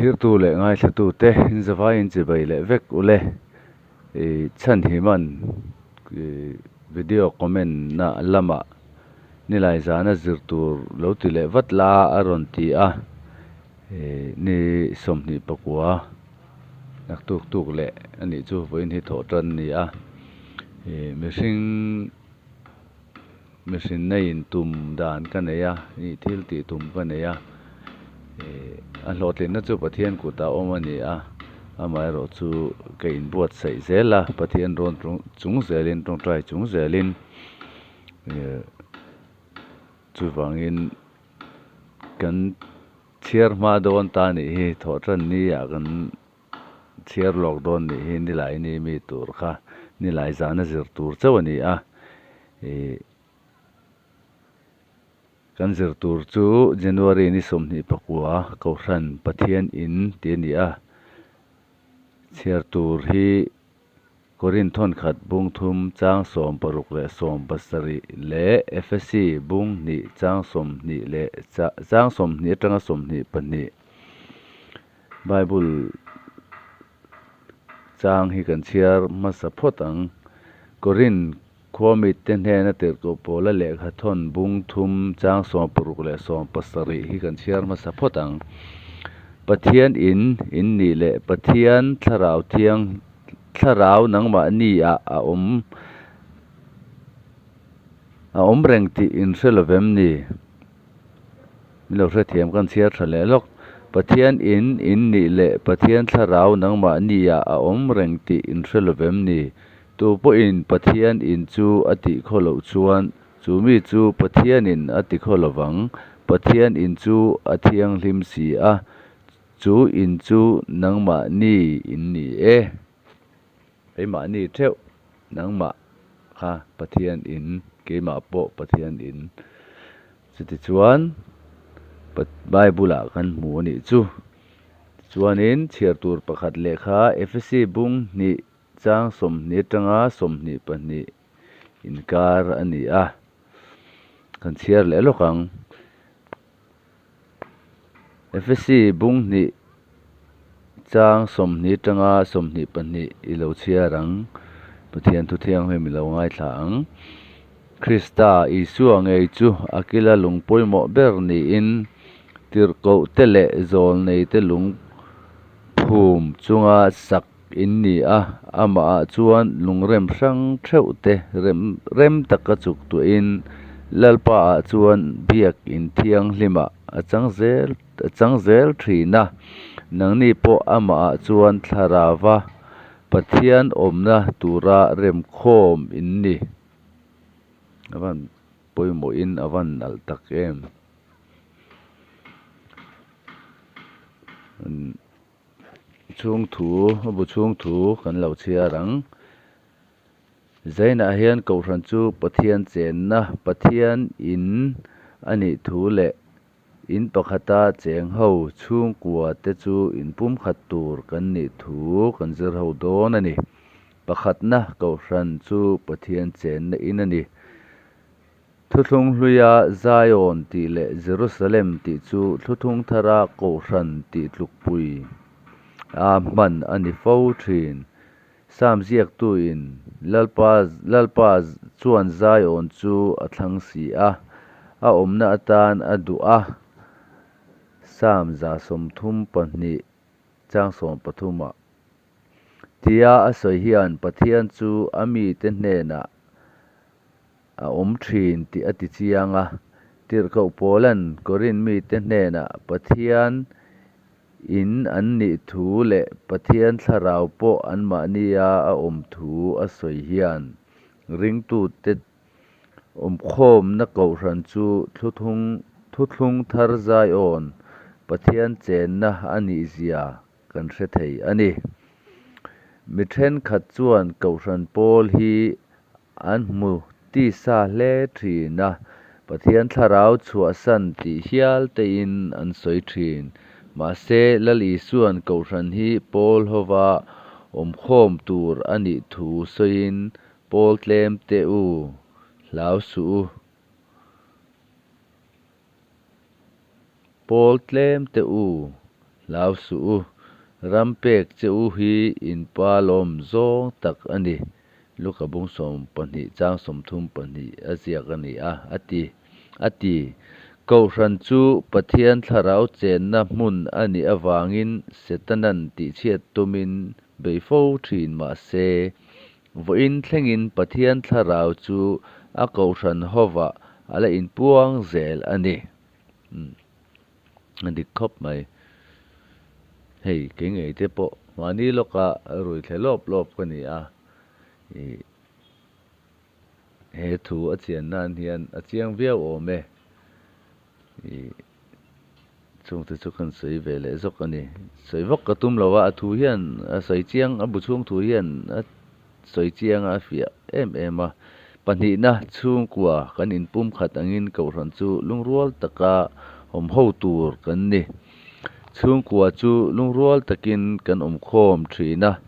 Thirtu leh ngaithlatute in zavaiin chibai leh vek ule. I chhanhiman i video comment na lamah nilai zana zir tur lo ti leh vat la a rawn ti a. I ni 29 naktuk tuk leh anih chu vawiin hi thawh tan a ni a. I mihring mihrinna in tum dan ka nei a, i thil tih tum ka nei a. A hlawhtlinna chu Pathian kutah awm a ni a, amaherawh chu ka inbuatsaih zel a, Pathian rawn chung zelin tawngtai chung zelin chuvangin kan chhiar hma dawn ta nih hi thawhtan ni ah kan chhiar lawk dawn nih hi nilai ni mi tur kha nilai zana zir tur chauh a ni a. Kan zir tur chu January ni 29 Kohhran Pathian In tih a ni a. Chhiar tur hi Korinth thawnkhat bung thum chang 60 leh 70 leh Efesi bung hnih chang 20 leh chang 20 atanga 22. Bible chang hi kan chhiar hmasa phawt ang. Korinth khua mite hnena tirhkoh Paula lehkha thawn bung thum chang 60 leh 70 hi kan chhiar hmasa phawt ang. Pathian in in nih leh Pathian thlarau thiang thlarau nangmahni ah a awm a awm reng tih in hre lovem ni? Min lo hrethiam kan chhiar tha leh lawk. Pathian in in nih leh Pathian thlarau nangmahni ah a awm reng tih in hre lovem ni? Tu pawhin Pathian in chu a tih khaw loh chuan chu mi chu Pathianin a ti khaw lovang. Pathian in chu a thianghlim si a, chu in chu nangmahni in ni e. Keimahni theuh nangmah kha Pathian in, keimah pawh Pathian in. Chutichuan Bible ah kan hmu a nih chu. Tichuanin chhiar tur pakhat lehkha Efesi bung hnih chang 20 atanga 22 inkar a ni a. Kan chhiar leh lawk ang. Efesi bung hnih chang 20 atanga 22 i lo chhiar ang. Pathian thu thianghlim i lo ngaithla ang. Krista Isua ngei chu a kila lung pawimawh ber niin tirhkoh te leh zawlnei te lung phum chunga sak in ni a, amah ah chuan lungrem hrang theuh te rem rem taka chuk tuahin Lalpa ah chuan biak in thianghlimah a chang zel a chang zel thin a, nangni pawh amah ah chuan thlarava Pathian awmna tura remkhawm in ni. A van pawimawhin a van nalh tak em. Chhung thu a bu chhung thu kan lo chhiar ang. Zainah hian Kohhran chu Pathian chenna Pathian in a nih thu leh in pakhata cheng ho chhungkua te chu inpumkhat tur kan nih thu kan zir ho dawn a ni. Pakhatna Kohhran chu Pathian chenna in a ni. Thuthlung hluia Zion tih leh Jerusalem tih chu thluthung thara Kohhran tih tlukpui a hman a ni fo thin. Sam ziaktuin Lalpa Lalpa chuan Zion chu a thlang si a, a awmna atan a duh a, Sam 132 chang 13 ah. Tia a sawi hian Pathian chu a mite hnenah a awm thin tih a ti chiang a. Tirhkoh Paula'n Korinth mite hnenah Pathian in an nih thu leh Pathian thlarau pawh anmahnia a awm thu a sawi hian ringtute awmkhawmna Kohhran chu thuthlung thar Zion, Pathian chenna a nih zia kan hre thei a ni. Mi thenkhat chuan Kohhran pawl hi an hmu tisa hle thin a, Pathian thlarau chhuahsan tih hial tein an sawi thin. Mahse, Lal Isua'n Kohhran hi pawl hova awmkhawm tur a nih thu sawiin, Pawl tlem teh u, hlau suh u. Pawl tlem teh u, Hlau suh u, ram pek che u hi in Pa lawm zawng tak a ni, Luka bung 12 chang 32 a ziak a ni a, a ti, a ti. Kohhran chu Pathian thlarau chenna hmun a nih avangin Setanan tihchhiat tumin bei fo thin mah se, vawiin thlengin Pathian thlarau chu a kohhran hovah a la inpuang zel a ni. A dik khawp mai. Hei kei ngei te pawh mahni lawka rui thle lawp lawp ka ni a, ih he thu a chian nan hian a chiang viau awm e. Ih chungte chu kan sawi ve leh zawk a ni. Sawi vak ka tum lo a, a thu hian a sawi chiang, a bu chhung thu hian a sawi chiang a, a fiah em em a. Pahnihna, chhungkua kan inpumkhat angin Kohhran chu lungrual taka awm ho tur kan ni. Chhungkua chu lungrual takin kan awmkhawm thin a,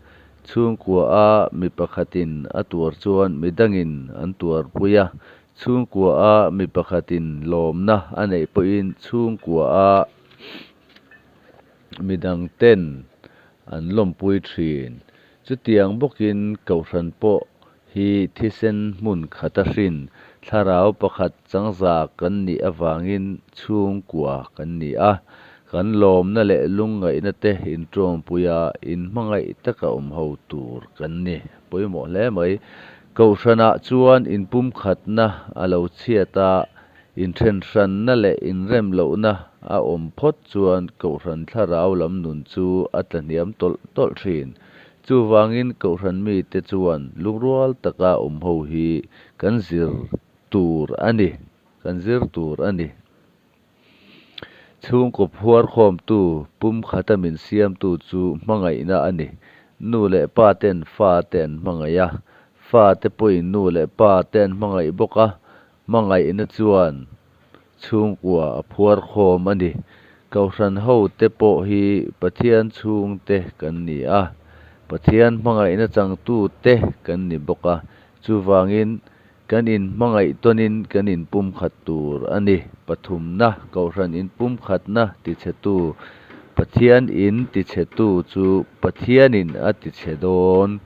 chhungkua a mi pakhatin a tuar chuan midangin an tuarpui a, chhungkua a mi pakhatin lawmna a neih pawhin chhungkua a midangten an lawmpui thin. Chutiang bawkin Kohhran pawh hi thisen hmun khata hrin, thlarau pakhat changza kan nih avangin chhungkua kan ni a, kan lawmna leh lungngaihna te inṭawmpuia inhmangaih taka awm ho tur kan ni. Pawimawh hle mai. Kohhranah chuan inpumkhatna a lo chhiat a, inthenhranna leh inremlohna a awm phawt chuan Kohhran thlarau lam nun chu a tlahniam tawlh tawlh thin. Chuvangin Kohhran mite chuan lungrual taka awm ho hi kan zir tur a ni, kan zir tur a ni. Chhungkaw phuarkhawmtu, pumkhata min siamtu chu hmangaihna a ni. Nu leh pa ten fa te an hmangaih a, fa te pawhin nu leh pa te an hmangaih bawk a, hmangaihna chuan chhungkua a phuarkhawm a ni. Kohhran ho te pawh hi Pathian chhungte kan ni a, Pathian hmangaihna changtu te kan ni bawk a, chuvangin kan inhmangaih tawnin kan inpumkhat tur a ni. Pathumna, Kohhran inpumkhatna tichhetu, Pathian in tichhetu chu Pathianin a tichhe dawn.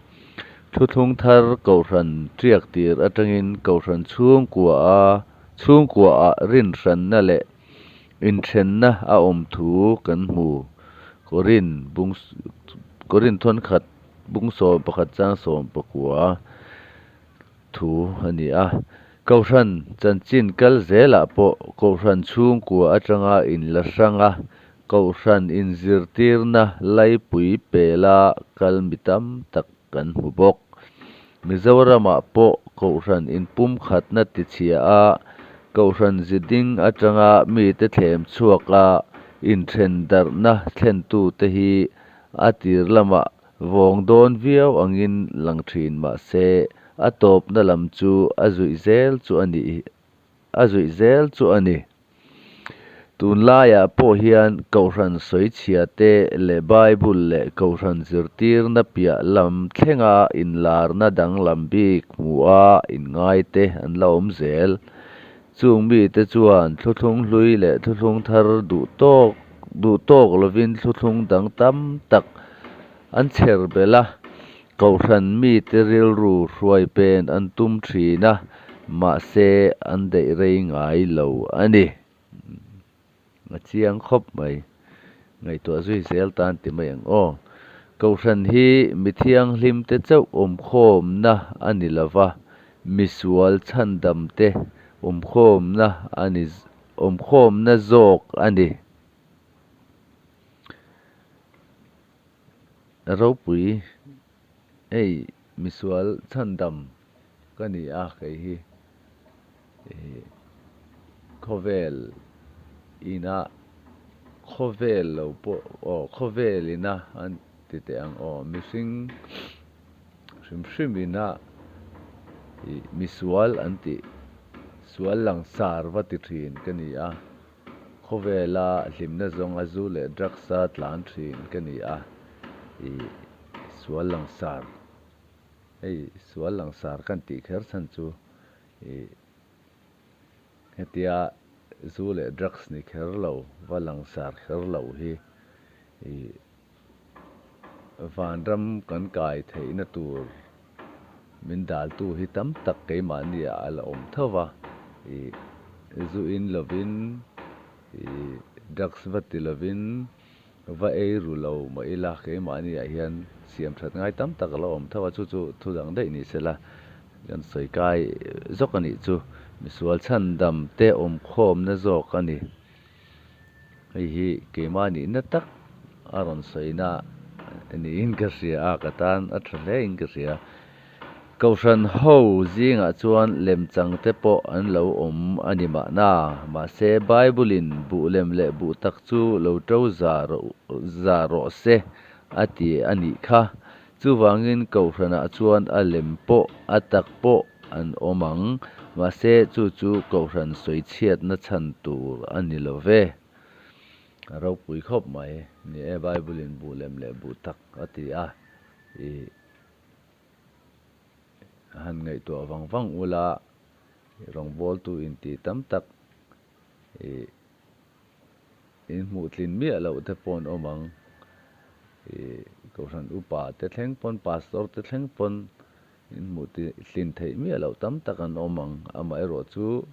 Thuthlung thar Kohhran tiak tir atangin Kohhran chhungkua a chhungkuaah rinhranna leh inthenna a awm thu kan hmu. Korin bung Korin thawnkhat bung 11 chang 19 thu a ni a. Kohhran chanchin kal zelah pawh Kohhran chhungkua atanga inla hrang a, Kohhran inzirtirna laipui pela kal mi tam tak kan hmu bawk. Mizoramah pawh Kohhran inpumkhatna tichhia a, Kohhran ziding atanga mite thlem chhuak a, inthen darhna thlentute hi a tir lamah vawng dawn viau angin lang thin mah se, a tawpna lam chu a zuih zel chu a nih a zuih zel chu a ni. Tunlaiah pawh hian Kohhran sawichhia te leh Bible leh Kohhran zirtirna piah lam thlenga inlarna danglam bik hmuha inngai te an la awm zel. Chung mite chuan thluthlung hlui leh thluthlung thar duh tawk duh tawk lovin thluthlung dang tam tak an chher belh a, Kohhran mite rilru hruai pen an tum thin a, mahse an daih rei ngai lo a ni. A chiang khawp mai. Ngaihtuah zui zel tan ti mai ang aw. Kohhran hi mi thianghlimte chauh awmkhawmna a ni lo va, misual chhandamte awmkhawmna a ni awmkhawmna zawk a ni. Ropui, hei misual chhandam ka ni a kei hi ih khawvel ina khawvel lo pawh aw khawvel ina an ti teh ang aw mihring hrim hrim ina ih misual an tih sual langsar va ti thin ka ni a. Khawvela hlimna zawng a zu leh drugs a tlan thin ka ni a, ih sual langsar, hei sual langsar kan tih kher chhan chu ih hetia zu leh drugs ni kher lo va langsar kher lo hi Ih vanram kan kai theihna tur min daltu hi tam tak keimahni ah a la awm tho va. Ih zu in lovin, ih drugs va ti lovin, va ei ru lo mah ila keimahni ah hian siam that ngai tam tak a la awm tho a, chu chu thu dang daih ni sela kan sawi kai zawk a nih chu. Misual chhandam te awmkhawmna zawk a ni. Hei hi keimah nihna tak a rawn sawina niin ka hria a, ka tan a tha hle in ka hria. Kohhran ho zingah chuan lemchang te pawh an lo awm a ni mahna, mahse Bible in buh lem leh buh tak chu lo to za za rawh se a ti a nih kha. Chuvangin kohhranah chuan a lem pawh a tak pawh an awm ang, mahse chu chu kohhran sawichhiatna chhan tur a ni lo ve. A ropui khawp mai. Ni e, Bible in buh lem leh buh tak a ti a, i han ngaihtuah vang vang ula, rawngbawltu intih tam tak i In hmuh tlin miah loh te pawh an awm ang. Ih Kohhran upa te thleng pawn, Pastor te thleng pawn in hmuh tlin theih miah loh tam tak an awm ang. Amaherawh chu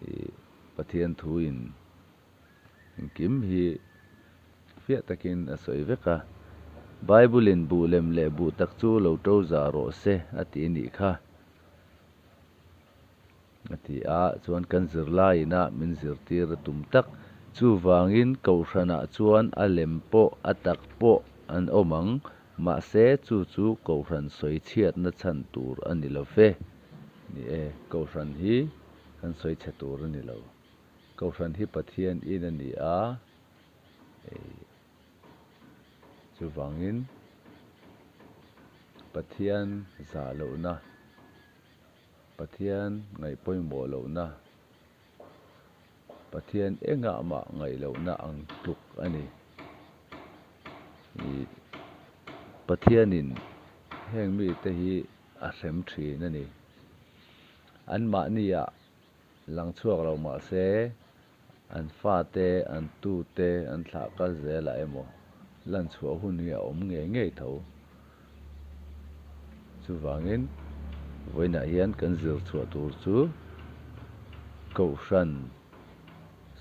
ih Pathian thu in engkim hi fiah takin a sawi vek a. Bible in buh lem leh buh tak chu lo to za rawh se a ti nih kha. A ti a, chuan kan zirlaiin a min zirtir a tum tak. Chuvangin Kohhranah chuan a lem pawh a tak pawh an awm ang, mahse chu chu Kohhran sawi chhiatna chhan tur a ni lo ve. Ni e, Kohhran hi kan sawi chhe tur a ni lo. Kohhran hi Pathian in a ni a, chuvangin Pathian zah lohna. Pathian ngaih pawimawh lohna, Pathian engah mah ngaih lohna ang tluk a ni. Ih, Pathianin heng mite hi a hrem thin a ni. Anmahniah lang chhuak lo mah se, an fate, an tute, an thlah kal zelah emaw lan chhuah hun hi a awm ngei ngei tho. Chuvangin vawiinah hian kan zir chhuah tur chu Kohhran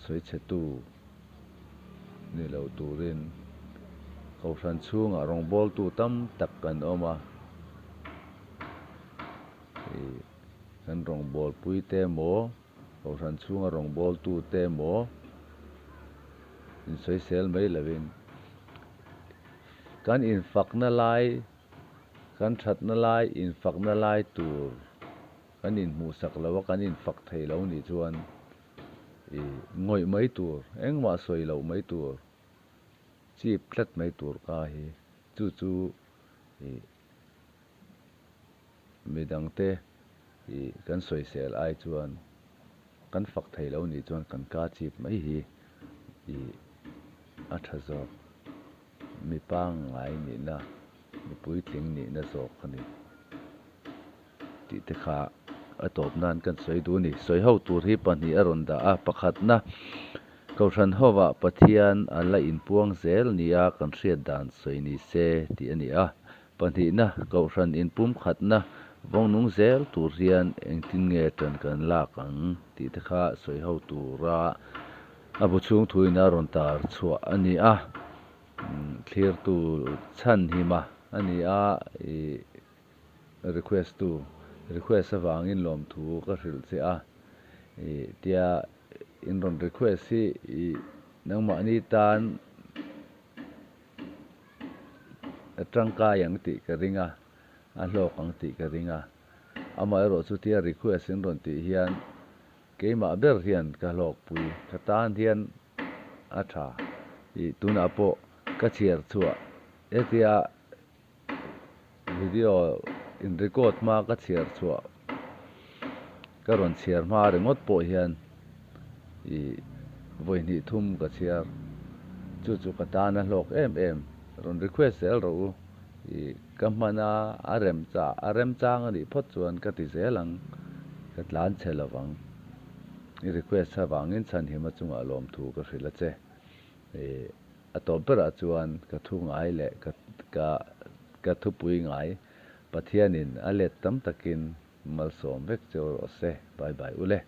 sawichhetu ni lo turin Kohhran chhungah rawngbawltu tam tak kan awm a, ih kan rawngbawlpuite emaw Kohhran chhunga rawngbawltute emaw insawisel mai lovin kan infakna lai, kan thatna lai infakna lai tur kan inhmuhsak lo a, kan infak thei lo nih chuan ih ngawih mai tur, engmah sawi loh mai tur, chip tlat mai tur ka hi chu chu ih Midangte i kan sawisel ai chuan kan fak thei lo nih chuan kan ka chip mai hi i a tha zawk. Mi pangngai nihna, mi puitling nihna zawk a ni tih te kha a tawp nan kan sawi duh a ni. Sawi ho tur hi pahnih a rawn dah a, pakhatna Kohhran hovah Pathian a la inpuang zel nia kan hriat dan sawi ni se tih a ni a. Pahnihna, Kohhran inpumkhatna vawngnung zel tur hian engtin nge ṭan kan lak ang tih te kha sawi ho tura a bu chhung thuin a rawn tar chhuah a ni a. Thlirtu chhan hima a ni a, ih request tu request avangin lawmthu ka hrilh che a, ih tia in rawn request hi ih nangmahni tan A tangkai ang tih ka ring a, a hlawk ang tih ka ring a. Amaherawh chutia request in rawn tih hian keimah ber hian ka hlawkpui, ka tan hian a tha. Ih tunah pawh ka chhiar chhuah hetia video in record hma ka chhiar chhuah ka rawn chhiar hma ringawt pawh hian ih vawi hnih thum ka chhiar chu chu ka tan a hlawk em em rawn request zel rawh u ih ka hman a a rem chah a rem chang a nih phawt chuan ka ti zel ang ka tlan chhe lo vang i request avangin chhanhima chungah lawmthu ka hrilh a che ih. A tawp berah chuan ka thu ngai leh ka ka ka thupui ngai Pathianin a let tam takin malsawm vek cheu rawh se. Bye bye ule.